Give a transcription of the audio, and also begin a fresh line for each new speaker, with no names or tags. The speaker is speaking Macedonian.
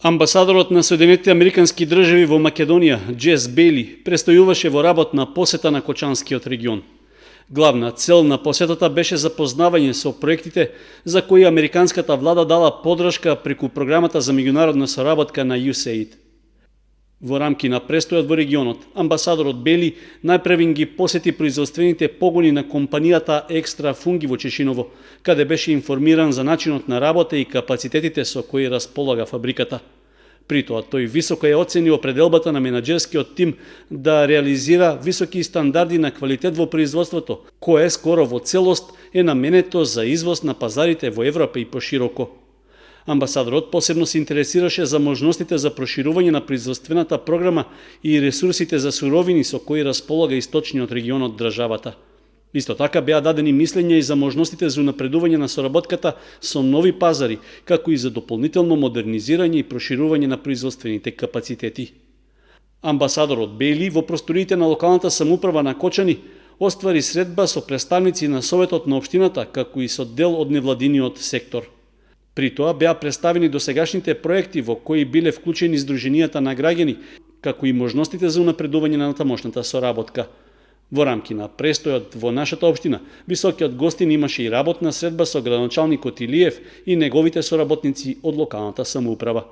Амбасадорот на Соединетите Американски држави во Македонија, Джес Бејли, престојуваше во работна посета на Кочанскиот регион. Главна цел на посетата беше запознавање со проектите за кои американската влада дала поддршка преку програмата за меѓународна соработка на USAID. Во рамки на престојот во регионот, амбасадорот Бели најпрвен ги посети производствените погони на компанијата Екстра Фунги во Чешиново, каде беше информиран за начинот на работа и капацитетите со кои располага фабриката. При тоа, тој високо ја оцени определбата на менаџерскиот тим да реализира високи стандарди на квалитет во производството, кое скоро во целост е наменето за извоз на пазарите во Европа и пошироко. Амбасадорот посебно се интересираше за можностите за проширување на производствената програма и ресурсите за суровини со кои располага источниот регион од државата. Исто така беа дадени мислења и за можностите за унапредување на соработката со нови пазари, како и за дополнително модернизирање и проширување на производствените капацитети. Амбасадорот Бейли во просториите на локалната самоуправа на Кочани оствари средба со представници на Советот на општината, како и со дел од невладиниот сектор. При тоа беа представени досегашните проекти во кои биле вклучени здруженијата на граѓани, како и можностите за унапредување на тамошната соработка. Во рамки на престојот во нашата општина, високиот гостин имаше и работна средба со градоначалникот Илиев и неговите соработници од локалната самоуправа.